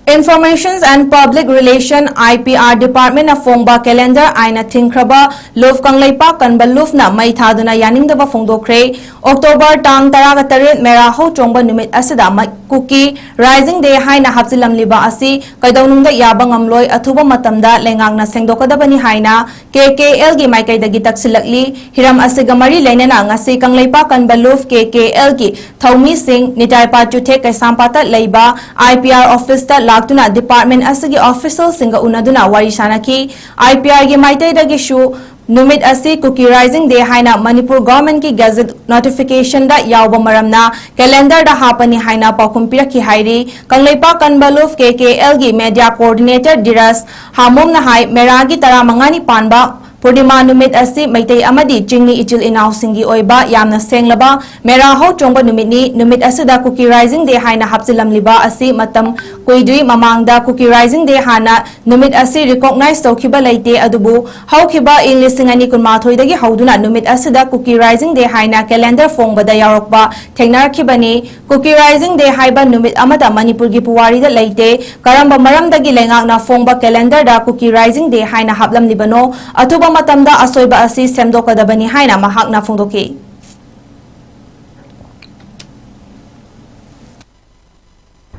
Informations and Public Relation, I P R Department ꯅ ꯐꯣꯡꯕ calendar ꯑꯥꯏꯟꯅ ꯊꯤꯡꯈ꯭ꯔꯕ ꯂꯨꯐ ꯀꯪꯂꯩꯄꯥꯛ ꯀꯟꯕ ꯂꯨꯐꯅ ꯃꯩ ꯊꯥꯗꯨꯅ ꯌꯥꯅꯤꯡꯗꯕ ꯐꯣꯡꯗꯣꯛꯈ꯭ꯔꯦ꯫ October ꯇꯥꯡ ꯇꯔꯥꯒ ꯇꯔꯦꯠ ꯃꯦꯔꯥ ꯍꯧ ꯆꯣꯡꯕ ꯅꯨꯃꯤꯠ ꯑꯁꯤꯗ ꯃ-, ꯀꯨꯀꯤ Rising Day ꯍꯥꯏꯅ ꯍꯥꯞꯆꯤꯜꯂꯝꯂꯤꯕ ꯑꯁꯤ ꯀꯩꯗꯧꯅꯨꯡꯗ ꯌꯥꯕ ꯉꯝꯂꯣꯏ, ꯑꯊꯨꯕ ꯃꯇꯝꯗ ꯂꯩꯉꯥꯛꯅ ꯁꯦꯡꯗꯣꯛꯀꯗꯕꯅꯤ ꯍꯥꯏꯅ K K L ꯒꯤ ꯃꯥꯏꯀꯩꯗꯒꯤ ꯇꯛꯁꯤꯜꯂꯛꯂꯤ꯫ ꯍꯤꯔꯝ ꯑꯁꯤꯒ ꯃꯔꯤ ꯂꯩꯅꯅ ꯉꯁꯤ ꯀꯪꯂꯩꯄꯥꯛ ꯀꯟꯕ ꯂꯨꯐ K K L ꯒꯤ ꯊꯧꯃꯤꯁꯤꯡ ꯅꯤꯇꯥꯏꯄꯥ ꯆꯨꯊꯦꯛ ꯀꯩꯁꯥꯝꯄꯥꯠꯇ ꯂꯩꯕ I P R office ꯇ ꯂꯥꯛꯇꯨꯅ department ꯑꯁꯤꯒꯤ official ꯁꯤꯡꯒ ꯎꯅꯗꯨꯅ ꯋꯥꯔꯤ ꯁꯥꯅꯈꯤ꯫ I P R ꯒꯤ ꯃꯥꯏꯀꯩꯗꯒꯤꯁꯨ ꯅꯨꯃꯤꯠ ꯑꯁꯤ ꯀꯨꯀꯤ Rising Day ꯍꯥꯏꯅ ꯃꯅꯤꯄꯨꯔ government ꯀꯤ gazette notification ꯗ ꯌꯥꯎꯕ ꯃꯔꯝꯅ calendar ꯗ ꯍꯥꯞꯄꯅꯤ ꯍꯥꯏꯅ ꯄꯥꯎꯈꯨꯝ ꯄꯤꯔꯛꯈꯤ ꯍꯥꯏꯔꯤ꯫ ꯀꯪꯂꯩꯄꯥꯛ ꯀꯟꯕ ꯂꯨꯐ K K L ꯒꯤ media coordinator ꯙꯤꯔꯥꯖ ꯍꯥꯃꯣꯝꯅ ꯍꯥꯏ, ꯃꯦꯔꯥꯒꯤ ꯇꯔꯥꯃꯉꯥꯅꯤ ꯄꯥꯟꯕ ꯄꯨꯔꯅꯤꯃꯥ ꯅꯨꯃꯤꯠ ꯑꯁꯤ ꯃꯩꯇꯩ ꯑꯃꯗꯤ ꯆꯤꯡꯃꯤ ꯏꯆꯤꯜ ꯏꯅꯥꯎꯁꯤꯡꯒꯤ ꯑꯣꯏꯕ ꯌꯥꯝꯅ ꯁꯦꯡꯂꯕ ꯃꯦꯔꯥ ꯍꯧ ꯆꯣꯡꯕ ꯅꯨꯃꯤꯠꯅꯤ꯫ ꯅꯨꯃꯤꯠ ꯑꯁꯤꯗ ꯀꯨꯀꯤ Rising Day ꯍꯥꯏꯅ ꯍꯥꯞꯆꯤꯜꯂꯝꯂꯤꯕ ꯑꯁꯤ ꯃꯇꯝ ꯀꯨꯏꯗ꯭ꯔꯤ꯫ ꯃꯃꯥꯡꯗ ꯀꯨꯀꯤ Rising Day ꯍꯥꯟꯅ ꯅꯨꯃꯤꯠ ꯑꯁꯤ recognize ꯇꯧꯈꯤꯕ ꯂꯩꯇꯦ, ꯑꯗꯨꯕꯨ ꯍꯧꯈꯤꯕ ꯏꯪ ꯂꯤꯁꯤꯡ ꯑꯅꯤ ꯀꯨꯟꯃꯥꯊꯣꯏꯗꯒꯤ ꯍꯧꯗꯨꯅ ꯅꯨꯃꯤꯠ ꯑꯁꯤꯗ ꯀꯨꯀꯤ Rising Day ꯍꯥꯏꯅ calendar ꯐꯣꯡꯕꯗ ꯌꯥꯎꯔꯛꯄ ꯊꯦꯡꯅꯔꯛꯈꯤꯕꯅꯤ꯫ ꯀꯨꯀꯤ Rising Day ꯍꯥꯏꯕ ꯅꯨꯃꯤꯠ ꯑꯃꯠꯇ ꯃꯅꯤꯄꯨꯔꯒꯤ ꯄꯨꯋꯥꯔꯤꯗ ꯂꯩꯇꯦ꯫ ꯀꯔꯝꯕ ꯃꯔꯝꯗꯒꯤ ꯂꯩꯉꯥꯛꯅ ꯐꯣꯡꯕ calendar ꯗ ꯀꯨꯀꯤ Rising Day ꯍꯥꯏꯅ ꯍꯥꯞꯂꯝꯂꯤꯕꯅꯣ? ꯑꯊꯨꯕ ꯃꯇꯝꯗ ꯑꯁꯣꯏꯕ ꯑꯁꯤ ꯁꯦꯝꯗꯣꯛꯀꯗꯕꯅꯤ ꯍꯥꯏꯅ ꯃꯍꯥꯛꯅ ꯐꯣꯡꯗꯣꯛꯈꯤ꯫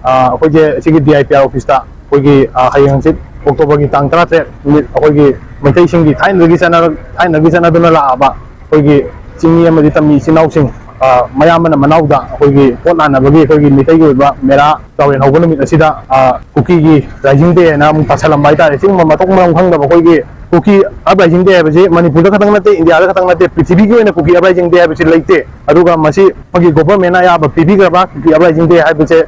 ꯑꯩꯈꯣꯏꯁꯦ ꯁꯤꯒꯤ ꯗꯤ ꯑꯥꯏ ꯄꯤ ꯑꯥꯔ ꯑꯣꯐꯤꯁꯇ ꯑꯩꯈꯣꯏꯒꯤ ꯍꯌꯦꯡ ꯍꯪꯆꯤꯠ ꯑꯣꯛꯇꯣꯕꯔꯒꯤ ꯇꯥꯡ ꯇꯔꯥꯇꯔꯦꯠ ꯅꯨꯃꯤꯠ ꯑꯩꯈꯣꯏꯒꯤ ꯃꯩꯇꯩꯁꯤꯡꯒꯤ ꯊꯥꯏꯅꯗꯒꯤ ꯆꯠꯅ ꯊꯥꯏꯅꯗꯒꯤ ꯆꯠꯅꯗꯨꯅ ꯂꯥꯛꯑꯕ ꯑꯩꯈꯣꯏꯒꯤ ꯆꯤꯡꯃꯤ ꯑꯃꯗꯤ ꯇꯝꯃꯤ ꯏꯆꯤꯟ ꯏꯅꯥꯎꯁꯤꯡ ꯃꯌꯥꯝꯕꯅ ꯃꯅꯥꯎꯗ ꯑꯩꯈꯣꯏꯒꯤ ꯄꯣꯠ ꯂꯥꯟꯅꯕꯒꯤ ꯑꯩꯈꯣꯏꯒꯤ ꯃꯤꯇꯩꯒꯤ ꯑꯣꯏꯕ ꯃꯦꯔꯥ ꯆꯥꯎꯔꯦꯟ ꯍꯧꯕ ꯅꯨꯃꯤꯠ ꯑꯁꯤꯗ ꯀꯨꯀꯤꯒꯤ ꯔꯥꯏꯖꯤꯡ ꯗꯦ ꯍꯥꯏꯅ ꯑꯃꯨꯛ ꯇꯥꯁꯜꯂꯝꯕ ꯍꯥꯏꯇꯥꯔꯦ꯫ ꯁꯤꯒꯨꯝꯕ ꯃꯊꯣꯡ ꯃꯔꯝ ꯈꯪꯗꯕ ꯑꯩꯈꯣꯏꯒꯤ ꯀꯨꯀꯤ ꯑꯞꯔꯥꯏꯖꯤꯡ ꯗꯦ ꯍꯥꯏꯕꯁꯤ ꯃꯅꯤꯄꯨꯔꯗ ꯈꯛꯇꯪ ꯅꯠꯇꯦ, ꯏꯟꯗꯤꯌꯥꯗ ꯈꯛꯇꯪ ꯅꯠꯇꯦ, ꯄ꯭ꯔꯤꯊꯤꯕꯤꯒꯤ ꯑꯣꯏꯅ ꯀꯨꯀꯤ ꯑꯞꯔꯥꯏꯖꯤꯡ ꯗꯦ ꯍꯥꯏꯕꯁꯤ ꯂꯩꯇꯦ꯫ ꯑꯗꯨꯒ ꯃꯁꯤ ꯑꯩꯈꯣꯏꯒꯤ ꯒꯣꯚꯔꯟꯃꯦꯟꯅ ꯑꯌꯥꯕ ꯄꯤꯕꯤꯈ꯭ꯔꯕ ꯀꯨꯀꯤ ꯑꯞꯔꯥꯏꯖꯤꯡ ꯗꯦ ꯍꯥꯏꯕꯁꯦ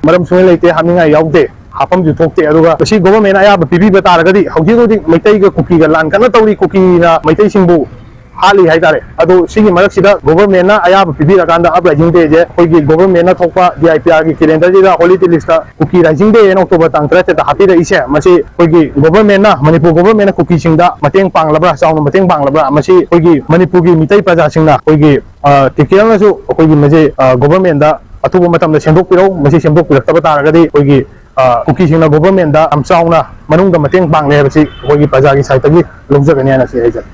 ꯃꯔꯝ ꯁꯨꯡꯂꯩ ꯂꯩꯇꯦ, ꯍꯥꯞꯅꯤꯡꯉꯥꯏ ꯌꯥꯎꯗꯦ, ꯍꯥꯞꯐꯝꯁꯨ ꯊꯣꯛꯇꯦ꯫ ꯑꯗꯨꯒ ꯃꯁꯤ ꯒꯣꯚꯔꯟꯃꯦꯟꯅ ꯑꯌꯥꯕ ꯄꯤꯕꯤꯕ ꯇꯥꯔꯒꯗꯤ ꯍꯧꯖꯤꯛ ꯍꯧꯖꯤꯛ ꯃꯩꯇꯩꯒ ꯀꯨꯀꯤꯒ ꯂꯥꯟ ꯀꯟꯅ ꯇꯧꯔꯤ, ꯀꯨꯀꯤꯅ ꯃꯩꯇꯩꯁꯤꯡꯕꯨ ꯍꯥꯠꯂꯤ ꯍꯥꯏꯇꯥꯔꯦ꯫ ꯑꯗꯣ ꯁꯤꯒꯤ ꯃꯔꯛꯁꯤꯗ ꯒꯣꯚꯔꯟꯃꯦꯟꯅ ꯑꯌꯥꯕ ꯄꯤꯕꯤꯔꯀꯥꯟꯗ ꯑꯞꯔꯥꯏꯖꯤꯡ ꯗꯦꯁꯦ ꯑꯩꯈꯣꯏꯒꯤ ꯒꯣꯚꯔꯟꯃꯦꯟꯅ ꯊꯣꯛꯄ ꯗꯤ ꯑꯥꯏ ꯄꯤ ꯑꯥꯔꯒꯤ ꯀꯦꯂꯦꯟꯗꯔꯁꯤꯗ ꯍꯣꯂꯤꯗꯦ ꯂꯤꯁꯇ ꯀꯨꯀꯤ ꯔꯥꯏꯖꯤꯡ ꯗꯦ ꯍꯥꯏꯅ ꯑꯣꯛꯇꯣꯕꯔ ꯇꯥꯡ ꯇꯔꯥꯇꯔꯦꯠꯇ ꯍꯥꯞꯄꯤꯔꯛꯏꯁꯦ, ꯃꯁꯤ ꯑꯩꯈꯣꯏꯒꯤ ꯒꯣꯚꯔꯟꯃꯦꯟꯅ, ꯃꯅꯤꯄꯨꯔ ꯒꯣꯚꯔꯟꯃꯦꯟꯅ ꯀꯨꯀꯤꯁꯤꯡꯗ ꯃꯇꯦꯡ ꯄꯥꯡꯂꯕ꯭ꯔꯥ, ꯆꯥꯎꯅ ꯃꯇꯦꯡ ꯄꯥꯡꯂꯕ꯭ꯔꯥ, ꯃꯁꯤ ꯑꯩꯈꯣꯏꯒꯤ ꯃꯅꯤꯄꯨꯔꯒꯤ ꯃꯤꯇꯩ ꯄ꯭ꯔꯖꯥꯁꯤꯡꯅ ꯑꯩꯈꯣꯏꯒꯤ ꯇꯤꯀꯦꯜꯅꯁꯨ ꯑꯩꯈꯣꯏꯒꯤ ꯃꯁꯤ ꯒꯣꯚꯔꯟꯃꯦꯟꯗ ꯑꯊꯨꯕ ꯃꯇꯝꯗ ꯁꯦꯝꯗꯣꯛꯄꯤꯔꯛꯎ꯫ ꯃꯁꯤ ꯁꯦꯝꯗꯣꯛꯄꯤꯔꯛꯇꯕ ꯇꯥꯔꯒꯗꯤ ꯑꯩꯈꯣꯏꯒꯤ ꯀꯨꯀꯤꯁꯤꯡꯅ ꯒꯣꯚꯔꯟꯃꯦꯟꯗ ꯌꯥꯝ ꯆꯥꯎꯅ ꯃꯅꯨꯡꯗ ꯃꯇꯦꯡ ꯄꯥꯡꯂꯦ ꯍꯥꯏꯕꯁꯤ ꯑꯩꯈꯣꯏꯒꯤ ꯄ꯭ꯔꯖꯥꯒꯤ ꯁꯥꯏꯠꯇꯒꯤ ꯂꯧꯖꯒꯅꯤ ꯍꯥꯏꯅ ꯁꯤ ꯍꯥꯏꯖꯔꯤ꯫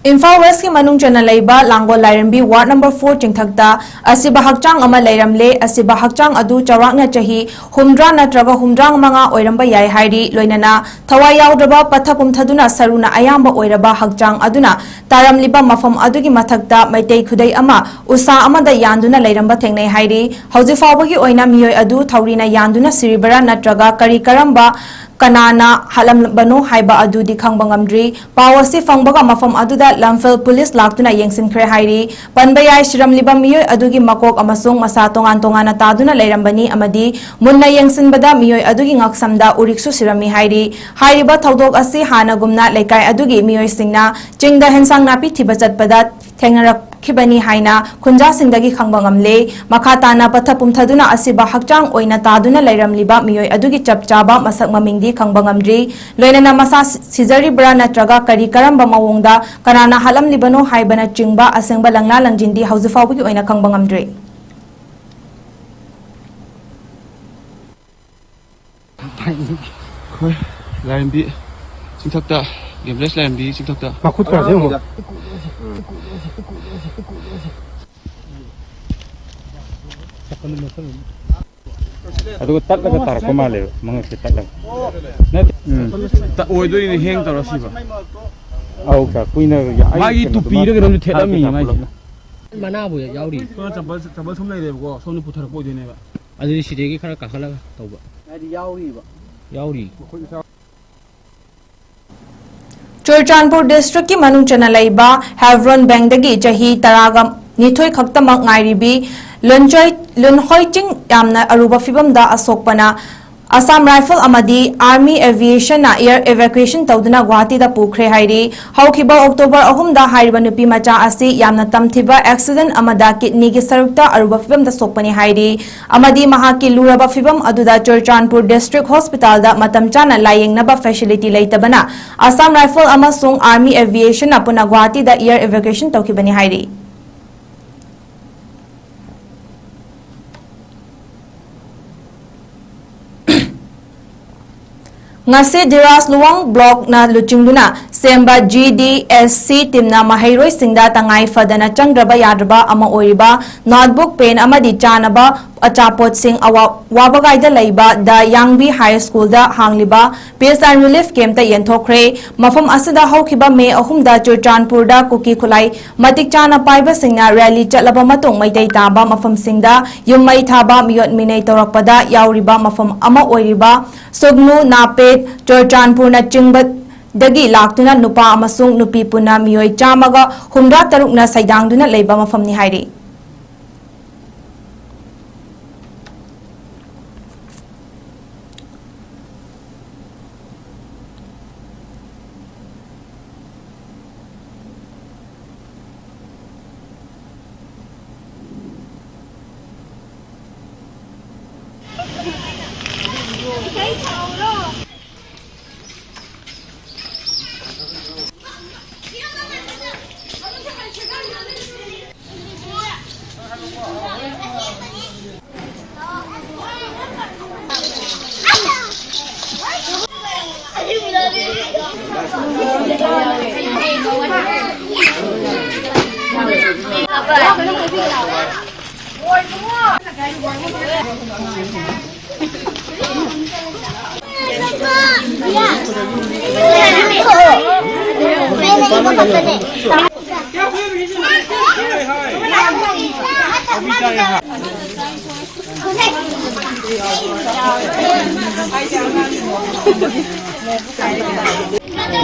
ꯏꯝꯐꯥꯜ ꯋꯦꯁꯀꯤ ꯃꯅꯨꯡ ꯆꯟꯅ ꯂꯩꯕ ꯂꯥꯡꯒꯣꯜ ꯂꯥꯏꯔꯦꯝꯕꯤ ꯋꯥꯔꯗ ꯅꯝꯕꯔ ꯐꯣꯔ ꯆꯤꯡꯊꯛꯇ ꯑꯁꯤꯕ ꯍꯛꯆꯥꯡ ꯑꯃ ꯂꯩꯔꯝꯂꯦ꯫ ꯑꯁꯤꯕ ꯍꯛꯆꯥꯡ ꯑꯗꯨ ꯆꯥꯎꯔꯥꯛꯅ ꯆꯍꯤ ꯍꯨꯝꯗ꯭ꯔꯥ ꯅꯠꯇ꯭ꯔꯒ ꯍꯨꯝꯗ꯭ꯔꯥ ꯃꯉꯥ ꯑꯣꯏꯔꯝꯕ ꯌꯥꯏ ꯍꯥꯏꯔꯤ꯫ ꯂꯣꯏꯅꯅ ꯊꯋꯥꯏ ꯌꯥꯎꯗ꯭ꯔꯕ ꯄꯠꯊ ꯄꯨꯝꯊꯗꯨꯅ ꯁꯔꯨꯅ ꯑꯌꯥꯝꯕ ꯑꯣꯏꯔꯕ ꯍꯛꯆꯥꯡ ꯑꯗꯨꯅ ꯇꯥꯔꯝꯂꯤꯕ ꯃꯐꯝ ꯑꯗꯨꯒꯤ ꯃꯊꯛꯇ ꯃꯩꯇꯩ ꯈꯨꯗꯩ ꯑꯃ ꯎꯁꯥ ꯑꯃꯗ ꯌꯥꯟꯗꯨꯅ ꯂꯩꯔꯝꯕ ꯊꯦꯡꯅꯩ ꯍꯥꯏꯔꯤ꯫ ꯍꯧꯖꯤꯛ ꯐꯥꯎꯕꯒꯤ ꯑꯣꯏꯅ ꯃꯤꯑꯣꯏ ꯑꯗꯨ ꯊꯧꯔꯤꯅ ꯌꯥꯟꯗꯨꯅ ꯁꯤꯔꯤꯕꯔꯥ ꯅꯠꯇ꯭ꯔꯒ ꯀꯔꯤ ꯀꯔꯝꯕ ꯀꯅꯥꯅ ꯍꯥꯠꯂꯝꯕꯅꯣ ꯍꯥꯏꯕ ꯑꯗꯨꯗꯤ ꯈꯪꯕ ꯉꯝꯗ꯭ꯔꯤ꯫ ꯄꯥꯎ ꯑꯁꯤ ꯐꯪꯕꯒ ꯃꯐꯝ ꯑꯗꯨꯗ ꯂꯝꯐꯦꯜ ꯄꯨꯂꯤꯁ ꯂꯥꯛꯇꯨꯅ ꯌꯦꯡꯁꯤꯟꯈ꯭ꯔꯦ ꯍꯥꯏꯔꯤ꯫ ꯄꯟꯕ ꯌꯥꯏ, ꯁꯤꯔꯝꯂꯤꯕ ꯃꯤꯑꯣꯏ ꯑꯗꯨꯒꯤ ꯃꯀꯣꯛ ꯑꯃꯁꯨꯡ ꯃꯁꯥ ꯇꯣꯉꯥꯟ ꯇꯣꯉꯥꯟꯅ ꯇꯥꯗꯨꯅ ꯂꯩꯔꯝꯕꯅꯤ ꯑꯃꯗꯤ ꯃꯨꯟꯅ ꯌꯦꯡꯁꯤꯟꯕꯗ ꯃꯤꯑꯣꯏ ꯑꯗꯨꯒꯤ ꯉꯛꯁꯝꯗ ꯎꯔꯤꯛꯁꯨ ꯁꯤꯔꯝꯃꯤ ꯍꯥꯏꯔꯤ꯫ ꯍꯥꯏꯔꯤꯕ ꯊꯧꯗꯣꯛ ꯑꯁꯤ ꯍꯥꯟꯅꯒꯨꯝꯅ ꯂꯩꯀꯥꯏ ꯑꯗꯨꯒꯤ ꯃꯤꯑꯣꯏꯁꯤꯡꯅ ꯆꯤꯡꯗ ꯍꯦꯟꯁꯥꯡ ꯅꯥꯄꯤ ꯊꯤꯕ ꯆꯠꯄꯗ ꯊꯦꯡꯅꯔꯛꯈꯤꯕꯅꯤ ꯍꯥꯏꯅ ꯈꯨꯟꯖꯥꯁꯤꯡꯗꯒꯤ ꯈꯪꯕ ꯉꯝꯂꯦ꯫ ꯃꯈꯥ ꯇꯥꯅ ꯄꯠꯊ ꯄꯨꯝꯊꯗꯨꯅ ꯑꯁꯤꯕ ꯍꯛꯆꯥꯡ ꯑꯣꯏꯅ ꯇꯥꯗꯨꯅ ꯂꯩꯔꯝꯂꯤꯕ ꯃꯤꯑꯣꯏ ꯑꯗꯨꯒꯤ ꯆꯞ ꯆꯥꯕ ꯃꯁꯛ ꯃꯃꯤꯡꯗꯤ ꯈꯪꯕ ꯉꯝꯗ꯭ꯔꯤ꯫ ꯂꯣꯏꯅꯅ ꯃꯁꯥ ꯁꯤꯖꯔꯤꯕ꯭ꯔꯥ ꯅꯠꯇ꯭ꯔꯒ ꯀꯔꯤ ꯀꯔꯝꯕ ꯃꯑꯣꯡꯗ ꯀꯅꯥꯅ ꯍꯥꯠꯂꯝꯂꯤꯕꯅꯣ ꯍꯥꯏꯕꯅꯆꯤꯡꯕ ꯑꯁꯦꯡꯕ ꯂꯪꯂꯥ ꯂꯪꯖꯤꯟꯗꯤ ꯍꯧꯖꯤꯛ ꯐꯥꯎꯕꯒꯤ ꯑꯣꯏꯅ ꯈꯪꯕ ꯉꯝꯗ꯭ꯔꯤ꯫ ꯑꯩꯈꯣꯏ ꯂꯥꯏꯔꯦꯝꯕꯤ ꯆꯤꯡꯊꯛꯇ, ꯒꯦꯝꯕ꯭ꯂꯦꯁ ꯂꯥꯏꯔꯦꯝꯕꯤ ꯆꯤꯡꯊꯛꯇ꯫ ꯃꯈꯨꯠꯀꯥꯁꯦ ꯌꯦꯡꯉꯣ꯫ ꯑꯗꯨꯒ ꯇꯠꯂꯒ ꯇꯥꯔꯛꯄ ꯃꯥꯜꯂꯦꯕ, ꯃꯉꯛꯁꯦ ꯇꯠꯂꯒ꯫ ꯅꯠꯇꯦ꯫ ꯎꯝ꯫ ꯇ-, ꯑꯣꯏꯗꯣꯏꯅꯦ, ꯍꯦꯡ ꯇꯧꯔ ꯁꯤꯕ꯫ ꯑꯧ, ꯁꯥꯔ, ꯀꯨꯏꯅ ꯌꯥ-, ꯑꯩ ꯃꯥꯒꯤ ꯀꯩꯅꯣꯗꯨꯃ ꯇꯨꯄꯤꯔ ꯀꯩꯅꯣꯝꯗꯤ ꯊꯦꯠꯂꯝꯃꯤ ꯍꯥꯞꯀꯦ ꯃꯥꯏꯁꯦ꯫ ꯁꯥꯔ꯫ ꯃꯅꯥꯕꯨ ꯌꯥꯎꯔꯤ꯫ ꯁꯣꯝꯅ ꯆꯝꯄꯜ, ꯆꯝꯄꯜ ꯁꯨꯝ ꯂꯩꯔꯦꯕꯀꯣ, ꯁꯣꯝꯅ ꯄꯨꯊꯔꯛꯄ ꯑꯣꯏꯗꯣꯏꯅꯦꯕ꯫ ꯑꯗꯨꯗꯤ ꯁꯤꯗꯒꯤ ꯈꯔ ꯀꯥꯈꯠꯂꯒ ꯇꯧꯕ꯫ ꯍꯥꯏꯗꯤ ꯌꯥꯎꯔꯤꯕ꯫ ꯌꯥꯎꯔꯤ꯫ ꯆꯨꯔꯆꯥꯟꯄꯨꯔ ꯗꯤꯁꯇ꯭ꯔꯤꯛꯀꯤ ꯃꯅꯨꯡ ꯆꯟꯅ ꯂꯩꯕ ꯍꯦꯕ꯭ꯔꯣꯟ ꯕꯦꯡꯗꯒꯤ ꯆꯍꯤ ꯇꯔꯥꯒ ꯅꯤꯊꯣꯏ ꯈꯛꯇꯃꯛ ꯉꯥꯏꯔꯤꯕꯤ ꯂꯨꯟꯆꯣꯏ-, ꯂꯨꯟꯍꯣꯏ ꯆꯤꯡ ꯌꯥꯝꯅ ꯑꯔꯨꯕ ꯐꯤꯕꯝꯗ ꯑꯁꯣꯛꯄꯅ ꯑꯁꯥꯝ ꯔꯥꯏꯐꯜ ꯑꯃꯗꯤ ꯑꯥꯔꯃꯤ ꯑꯦꯚꯤꯌꯦꯁꯟꯅ ꯑꯦꯌꯔ ꯏꯚꯥꯀ꯭ꯌꯨꯑꯦꯁꯟ ꯇꯧꯗꯨꯅ ꯒꯨꯋꯥꯍꯥꯇꯤꯗ ꯄꯨꯈ꯭ꯔꯦ ꯍꯥꯏꯔꯤ꯫ ꯍꯧꯈꯤꯕ ꯑꯣꯛꯇꯣꯕꯔ ꯑꯍꯨꯝꯗ ꯍꯥꯏꯔꯤꯕ ꯅꯨꯄꯤ ꯃꯆꯥ ꯑꯁꯤ ꯌꯥꯝꯅ ꯇꯝꯊꯤꯕ ꯑꯦꯛꯁꯤꯗꯦꯟ ꯑꯃꯗ ꯀꯤꯗꯅꯤꯒꯤ ꯁꯔꯨꯛꯇ ꯑꯔꯨꯕ ꯐꯤꯕꯝꯗ ꯁꯣꯛꯄꯅꯤ ꯍꯥꯏꯔꯤ꯫ ꯑꯃꯗꯤ ꯃꯍꯥꯛꯀꯤ ꯂꯨꯔꯕ ꯐꯤꯕꯝ ꯑꯗꯨꯗ ꯆꯨꯔꯆꯥꯟꯄꯨꯔ ꯗꯤꯁꯇ꯭ꯔꯤꯛ ꯍꯣꯁꯄꯤꯇꯥꯜꯗ ꯃꯇꯝ ꯆꯥꯅ ꯂꯥꯌꯦꯡꯅꯕ ꯐꯦꯁꯤꯂꯤꯇꯤ ꯂꯩꯇꯕꯅ ꯑꯁꯥꯝ ꯔꯥꯏꯐꯜ ꯑꯃꯁꯨꯡ ꯑꯥꯔꯃꯤ ꯑꯦꯚꯤꯌꯦꯁꯟꯅ ꯄꯨꯟꯅ ꯒꯨꯋꯥꯍꯥꯇꯤꯗ ꯑꯦꯌꯔ ꯏꯚꯥꯀ꯭ꯌꯨꯑꯦꯁꯟ ꯇꯧꯈꯤꯕꯅꯤ ꯍꯥꯏꯔꯤ꯫ ꯉꯁꯤ ꯗꯤꯔꯥꯖ ꯂꯨꯋꯥꯡ ꯕ꯭ꯂꯣꯛꯅ ꯂꯨꯆꯤꯡꯗꯨꯅ ꯁꯦꯝꯕ ꯖꯤ ꯗꯤ ꯑꯦꯁ ꯁꯤ ꯇꯤꯝꯅ ꯃꯍꯩꯔꯣꯏꯁꯤꯡꯗ ꯇꯉꯥꯏ ꯐꯗꯅ ꯆꯪꯗ꯭ꯔꯕ ꯌꯥꯗ꯭ꯔꯕ ꯑꯃ ꯑꯣꯏꯔꯤꯕ ꯅꯣꯠꯕꯨꯛ, ꯄꯦꯟ ꯑꯃꯗꯤ ꯆꯥꯅꯕ ꯑꯆꯥꯄꯣꯠꯁꯤꯡ ꯑꯋꯥ-, ꯋꯥꯕꯒꯥꯏꯗ ꯂꯩꯕ ꯗ ꯌꯥꯡꯕꯤ ꯍꯥꯏ ꯁ꯭ꯀꯨꯜꯗ ꯍꯥꯡꯂꯤꯕ ꯄꯤꯁ ꯑꯦꯟ ꯔꯤꯂꯤꯐ ꯀꯦꯝꯞꯇ ꯌꯦꯟꯊꯣꯛꯈ꯭ꯔꯦ꯫ ꯃꯐꯝ ꯑꯁꯤꯗ ꯍꯧꯈꯤꯕ ꯃꯦ ꯑꯍꯨꯝꯗ ꯆꯨꯔꯆꯥꯟꯄꯨꯔꯗ ꯀꯨꯀꯤ ꯈꯨꯠꯂꯥꯏ ꯃꯇꯤꯛ ꯆꯥꯅ ꯄꯥꯏꯕꯁꯤꯡꯅ ꯔꯦꯂꯤ ꯆꯠꯂꯕ ꯃꯇꯨꯡ ꯃꯩꯇꯩ ꯇꯥꯕ ꯃꯐꯝꯁꯤꯡꯗ ꯌꯨꯝ ꯃꯩ ꯊꯥꯕ, ꯃꯤꯑꯣꯠ ꯃꯤꯅꯩ ꯇꯧꯔꯛꯄꯗ ꯌꯥꯎꯔꯤꯕ ꯃꯐꯝ ꯑꯃ ꯑꯣꯏꯔꯤꯕ ꯁꯨꯒꯅꯨ, ꯅꯥꯄꯦꯠ, ꯆꯨꯔꯆꯥꯟꯄꯨꯔꯅꯆꯤꯡꯕꯗꯒꯤ ꯂꯥꯛꯇꯨꯅ ꯅꯨꯄꯥ ꯑꯃꯁꯨꯡ ꯅꯨꯄꯤ ꯄꯨꯟꯅ ꯃꯤꯑꯣꯏ ꯆꯥꯝꯃꯒ ꯍꯨꯝꯗ꯭ꯔꯥ ꯇꯔꯨꯛꯅ ꯁꯩꯗꯥꯡꯗꯨꯅ ꯂꯩꯕ ꯃꯐꯝꯅꯤ ꯍꯥꯏꯔꯤ꯫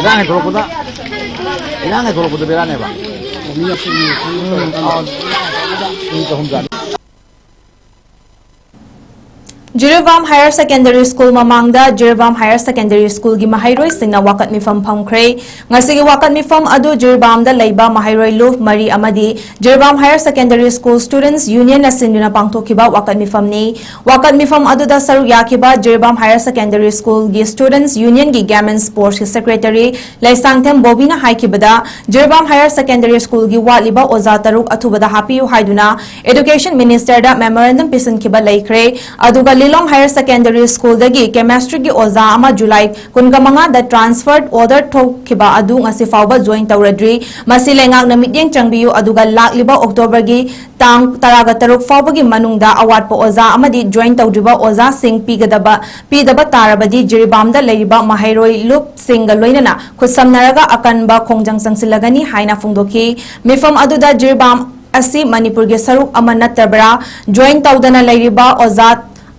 ꯏꯔꯥꯡ ꯍꯦꯛ ꯊꯣꯛꯂꯛꯄꯗ, ꯏꯔꯥꯡ ꯍꯦꯛ ꯊꯣꯛꯂꯛꯄꯗ ꯕꯦꯔꯥꯅꯦꯕ꯫ ꯃꯤ ꯌꯥꯝꯁꯤꯟꯅ ꯈꯪꯗꯕ ꯇꯧꯔꯀꯥꯟꯗ ꯃꯤ ꯆꯍꯨꯝ ꯆꯥꯅꯤ꯫ ꯖꯤꯔꯤꯕꯥꯝ ꯍꯥꯌꯔ ꯁꯦꯀꯦꯟꯗꯔꯤ ꯁ꯭ꯀꯨꯜ ꯃꯃꯥꯡꯗ ꯖꯤꯔꯤꯕꯥꯝ ꯍꯥꯌꯔ ꯁꯦꯀꯦꯟꯗꯔꯤ ꯁ꯭ꯀꯨꯜꯒꯤ ꯃꯍꯩꯔꯣꯏꯁꯤꯡꯅ ꯋꯥꯀꯠ ꯃꯤꯐꯝ ꯐꯝꯈ꯭ꯔꯦ꯫ ꯉꯁꯤꯒꯤ ꯋꯥꯀꯠ ꯃꯤꯐꯝ ꯑꯗꯨ ꯖꯤꯔꯤꯕꯥꯝꯗ ꯂꯩꯕ ꯃꯍꯩꯔꯣꯏ ꯂꯨꯞ ꯃꯔꯤ ꯑꯃꯗꯤ ꯖꯤꯔꯤꯕꯥꯝ ꯍꯥꯌꯔ ꯁꯦꯀꯦꯟꯗꯔꯤ ꯁ꯭ꯀꯨꯜ ꯁ꯭ꯇꯨꯗꯦꯟꯠꯁ ꯌꯨꯅꯤꯌꯟꯅ ꯁꯤꯟꯗꯨꯅ ꯄꯥꯡꯊꯣꯛꯈꯤꯕ ꯋꯥꯀꯠ ꯃꯤꯐꯝꯅꯤ꯫ ꯋꯥꯀꯠ ꯃꯤꯐꯝ ꯑꯗꯨꯗ ꯁꯔꯨꯛ ꯌꯥꯈꯤꯕ ꯖꯤꯔꯤꯕꯥꯝ ꯍꯥꯌꯔ ꯁꯦꯀꯦꯟꯗꯔꯤ ꯁ꯭ꯀꯨꯜꯒꯤ ꯁ꯭ꯇꯨꯗꯦꯟꯠꯁ ꯌꯨꯅꯤꯌꯟꯒꯤ ꯒꯦꯝ ꯑꯦꯟ ꯁ꯭ꯄꯣꯔꯠꯁꯀꯤ ꯁꯦꯀ꯭ꯔꯦꯇꯔꯤ ꯂꯩꯁꯥꯡꯊꯦꯝ ꯕꯣꯕꯤꯅ ꯍꯥꯏꯈꯤꯕꯗ, ꯖꯤꯔꯤꯕꯥꯝ ꯍꯥꯌꯔ ꯁꯦꯀꯦꯟꯗꯔꯤ ꯁ꯭ꯀꯨꯜꯒꯤ ꯋꯥꯠꯂꯤꯕ ꯑꯣꯖꯥ ꯇꯔꯨꯛ ꯑꯊꯨꯕꯗ ꯍꯥꯞꯄꯤꯌꯨ ꯍꯥꯏꯗꯨꯅ ꯑꯦꯗꯨꯀꯦꯁꯟ ꯃꯤꯅꯤꯁꯇꯔꯗ ꯃꯦꯃꯣꯔꯦꯟꯗꯝ ꯄꯤꯁꯤꯟꯈꯤꯕ ꯂꯩꯈ꯭ꯔꯦ꯫ ꯑꯗꯨꯒ ꯂꯤꯂꯣꯡ ꯍꯥꯌꯔ ꯁꯦꯀꯦꯟꯗꯔꯤ ꯁ꯭ꯀꯨꯜꯗꯒꯤ ꯀꯦꯃꯦꯁꯇ꯭ꯔꯤꯒꯤ ꯑꯣꯖꯥ ꯑꯃ ꯖꯨꯂꯥꯏ ꯀꯨꯟꯒ ꯃꯉꯥꯗ ꯇ꯭ꯔꯥꯟꯁꯐꯔ ꯑꯣꯔꯗꯔ ꯊꯣꯛꯈꯤꯕ ꯑꯗꯨ ꯉꯁꯤ ꯐꯥꯎꯕ ꯖꯣꯏꯟ ꯇꯧꯔꯗ꯭ꯔꯤ꯫ ꯃꯁꯤ ꯂꯩꯉꯥꯛꯅ ꯃꯤꯠꯌꯦꯡ ꯆꯪꯕꯤꯌꯨ, ꯑꯗꯨꯒ ꯂꯥꯛꯂꯤꯕ ꯑꯣꯛꯇꯣꯕꯔꯒꯤ ꯇꯥꯡ ꯇꯔꯥꯒ ꯇꯔꯨꯛ ꯐꯥꯎꯕꯒꯤ ꯃꯅꯨꯡꯗ ꯑꯋꯥꯠꯄ ꯑꯣꯖꯥ ꯑꯃꯗꯤ ꯖꯣꯏꯟ ꯇꯧꯗ꯭ꯔꯤꯕ ꯑꯣꯖꯥꯁꯤꯡ ꯄꯤꯒꯗꯕ, ꯄꯤꯗꯕ ꯇꯥꯔꯕꯗꯤ ꯖꯤꯔꯤꯕꯥꯝꯗ ꯂꯩꯔꯤꯕ ꯃꯍꯩꯔꯣꯏ ꯂꯨꯞꯁꯤꯡꯒ ꯂꯣꯏꯅꯅ ꯈꯨꯠꯁꯝꯅꯔꯒ ꯑꯀꯟꯕ ꯈꯣꯡꯖꯪ ꯆꯪꯁꯤꯜꯂꯒꯅꯤ ꯍꯥꯏꯅ ꯐꯣꯡꯗꯣꯛꯈꯤ꯫ ꯃꯤꯐꯝ ꯑꯗꯨꯗ ꯖꯤꯔꯤꯕꯥꯝ ꯑꯁꯤ ꯃꯅꯤꯄꯨꯔꯒꯤ ꯁꯔꯨꯛ ꯑꯃ ꯅꯠꯇꯕ꯭ꯔꯥ? ꯖꯣꯏꯟ ꯇꯧꯗꯅ ꯂꯩꯔꯤꯕ ꯑꯣꯖꯥ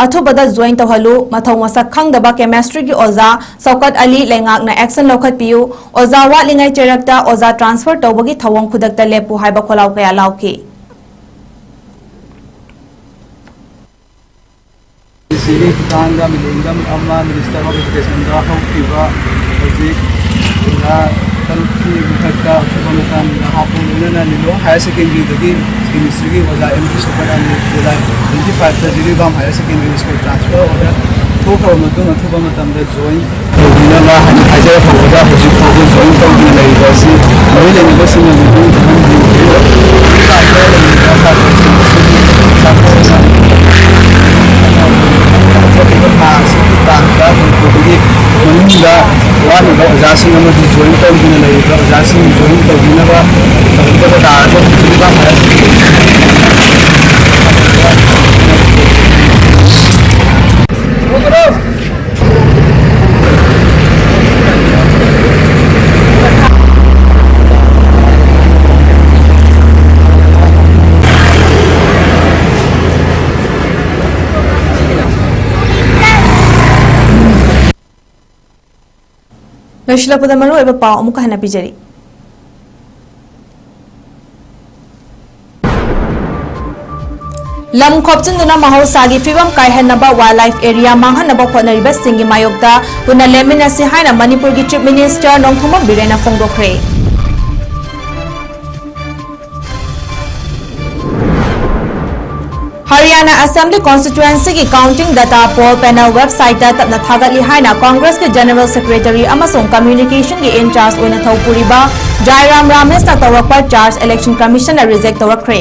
ꯑꯊꯨꯕꯗ ꯖꯣꯏꯟ ꯇꯧꯍꯜꯂꯨ꯫ ꯃꯊꯧ ꯃꯁꯛ ꯈꯪꯗꯕ ꯀꯦꯃꯦꯁꯇ꯭ꯔꯤꯒꯤ ꯑꯣꯖꯥ ꯁꯧꯀꯠ ꯑꯂꯤ ꯂꯩꯉꯥꯛꯅ ꯑꯦꯛꯁꯟ ꯂꯧꯈꯠꯄꯤꯌꯨ꯫ ꯑꯣꯖꯥ ꯋꯥꯠꯂꯤꯉꯩ ꯆꯩꯔꯛꯇ ꯑꯣꯖꯥ ꯇ꯭ꯔꯥꯟꯁꯐꯔ ꯇꯧꯕꯒꯤ ꯊꯧꯑꯣꯡ ꯈꯨꯗꯛꯇ ꯂꯦꯞꯄꯨ ꯍꯥꯏꯕ ꯈꯣꯜꯂꯥꯎ ꯀꯌꯥ ꯂꯥꯎꯈꯤ꯫ ꯁꯤꯒꯤ ꯈꯨꯠꯊꯥꯡꯗ ꯃꯦꯃꯣꯔꯦꯟꯗꯝ ꯑꯃ ꯃꯤꯅꯤꯁꯇꯔ ꯑꯣꯐ ꯏꯗꯨꯀꯦꯁꯟꯗ ꯍꯧꯈꯤꯕ ꯍꯧꯖꯤꯛ ꯑꯣꯖꯥ ꯇꯔꯨꯛꯀꯤ ꯃꯊꯛꯇ ꯑꯊꯨꯕ ꯃꯇꯝꯗ ꯍꯥꯞꯄ ꯂꯣꯏꯅꯅ ꯂꯤꯂꯣꯡ ꯍꯥꯌꯔ ꯁꯦꯀꯦꯟꯗꯔꯤꯗꯒꯤ ꯀꯦꯃꯤꯁꯇ꯭ꯔꯤꯒꯤ ꯑꯣꯖꯥ M P Shaukat Ali July twenty ꯐꯥꯏꯚꯇ Jiribam higher secondary school transfer order ꯊꯣꯛꯈ꯭ꯔꯕ ꯃꯇꯨꯡ ꯑꯊꯨꯕ ꯃꯇꯝꯗ ꯖꯣꯏꯟ ꯇꯧꯕꯤꯅꯕ ꯍꯥꯏꯅ ꯍꯥꯏꯖꯔꯛꯄꯗ ꯍꯧꯖꯤꯛ ꯐꯥꯎꯕ ꯖꯣꯏꯟ ꯇꯧꯗꯨꯅ ꯂꯩꯔꯤꯕ ꯑꯁꯤ ꯃꯔꯤ ꯂꯩꯅꯕꯁꯤꯡꯅ ꯃꯤꯄꯨꯝ ꯈꯪꯍꯟꯕꯤꯌꯨ꯫ ꯂꯩꯔꯤꯕ ꯁꯥꯇ꯭ꯔꯁꯤꯡ ꯑꯁꯤꯒꯤ ꯁꯥꯇ꯭ꯔꯅ ꯍꯧꯖꯤꯛ ꯊꯥ ꯑꯁꯤꯒꯤ ꯇꯥꯡ ꯇꯔꯥꯇꯔꯨꯛ ꯐꯥꯎꯕꯒꯤ ꯃꯅꯨꯡꯗ ꯋꯥꯠꯂꯤꯕ ꯑꯣꯖꯥꯁꯤꯡ ꯑꯃꯗꯤ ꯖꯣꯏꯟ ꯇꯧꯗꯨꯅ ꯂꯩꯔꯤꯕ ꯑꯣꯖꯥꯁꯤꯡ ꯖꯣꯏꯟ ꯇꯧꯕꯤꯅꯕ ꯇꯧꯔꯛꯄꯗ ꯇꯥꯔꯒꯗꯤ ꯈꯨꯗꯣꯡꯆꯥꯕ ꯐꯔꯦ꯫ ꯂꯣꯏꯁꯤꯜꯂꯛꯄꯗ ꯃꯔꯨꯑꯣꯏꯕ ꯄꯥꯎ ꯑꯃꯨꯛꯀ ꯍꯟꯅ ꯄꯤꯖꯔꯤ꯫ ꯂꯝ ꯈꯣꯞꯆꯤꯟꯗꯨꯅ ꯃꯍꯧꯁꯥꯒꯤ ꯐꯤꯕꯝ ꯀꯥꯏꯍꯟꯅꯕ, ꯋꯥꯏꯜ ꯂꯥꯏꯐ ꯑꯦꯔꯤꯌꯥ ꯃꯥꯡꯍꯟꯅꯕ ꯍꯣꯠꯅꯔꯤꯕꯁꯤꯡꯒꯤ ꯃꯥꯌꯣꯛꯇ ꯄꯨꯟꯅ ꯂꯦꯞꯃꯤꯟꯅꯁꯤ ꯍꯥꯏꯅ ꯃꯅꯤꯄꯨꯔꯒꯤ ꯆꯤꯐ ꯃꯤꯅꯤꯁꯇꯔ ꯅꯣꯡꯊꯣꯝꯕꯝ ꯕꯤꯔꯦꯟꯅ ꯐꯣꯡꯗꯣꯛꯈ꯭ꯔꯦ꯫ ꯍꯔꯤꯌꯥꯅꯥ assembly ꯀꯣꯟꯁꯇꯤꯇ꯭ꯌꯨꯑꯦꯟꯁꯤꯒꯤ counting data poll panel website ꯇ ꯇꯞꯅ ꯊꯥꯒꯠꯂꯤ ꯍꯥꯏꯅ ꯀꯣꯡꯒ꯭ꯔꯦꯁꯀꯤ ꯖꯦꯅꯔꯦꯜ ꯁꯦꯀ꯭ꯔꯦꯇꯔꯤ ꯑꯃꯁꯨꯡ ꯀꯝꯃ꯭ꯌꯨꯅꯤꯀꯦꯁꯟꯒꯤ in charge ꯑꯣꯏꯅ ꯊꯧ ꯄꯨꯔꯤꯕ ꯖꯥꯏꯔꯥꯝ ꯔꯥꯃꯦꯁꯅ ꯇꯧꯔꯛꯄ charge election commission ꯅ reject ꯇꯧꯔꯛꯈ꯭ꯔꯦ꯫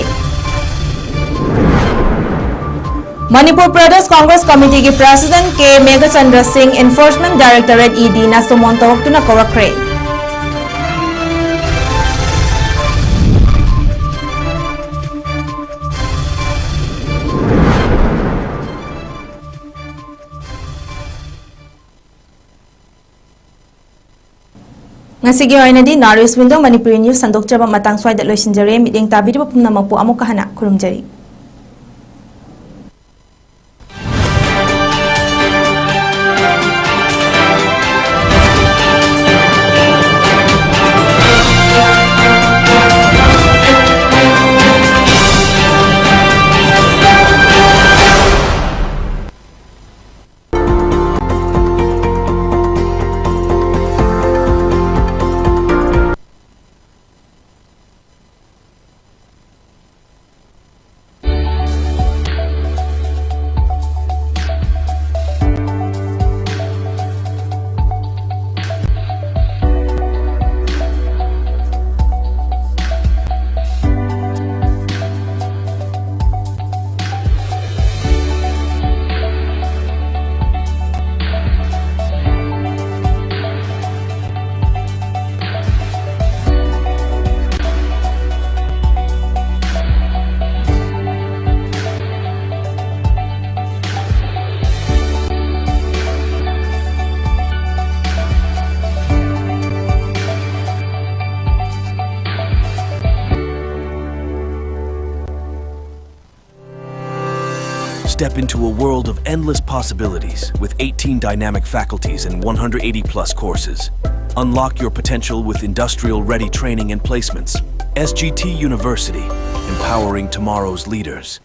ꯃꯅꯤꯄꯨꯔ ꯄ꯭ꯔꯗꯦꯁ ꯀꯣꯡꯒ꯭ꯔꯦꯁ ꯀꯃꯤꯇꯤꯒꯤ ꯄ꯭ꯔꯦꯁꯤꯗꯦꯟꯠ ꯀꯦ ꯃꯦꯘꯆꯟꯗ꯭ꯔ ꯁꯤꯡ enforcement directorate, ED ꯅ summon ꯇꯧꯔꯛꯇꯨꯅ ꯀꯧꯔꯛꯈ꯭ꯔꯦ꯫ ꯉꯁꯤꯒꯤ ꯑꯣꯏꯅꯗꯤ North East Window Manipuri news ꯁꯟꯗꯣꯛꯆꯕ ꯃꯇꯥꯡ ꯁ꯭ꯋꯥꯏꯗ ꯂꯣꯏꯁꯤꯟꯖꯔꯦ꯫ ꯃꯤꯠꯌꯦꯡ ꯇꯥꯕꯤꯔꯤꯕ ꯄꯨꯝꯅꯃꯛꯄꯨ ꯑꯃꯨꯛꯀ ꯍꯟꯅ ꯈꯨꯔꯨꯝꯖꯔꯤ꯫ Step into a world of endless possibilities with eighteen dynamic faculties and one hundred eighty plus courses. Unlock your potential with industrial-ready training and placements. S G T University, empowering tomorrow's leaders.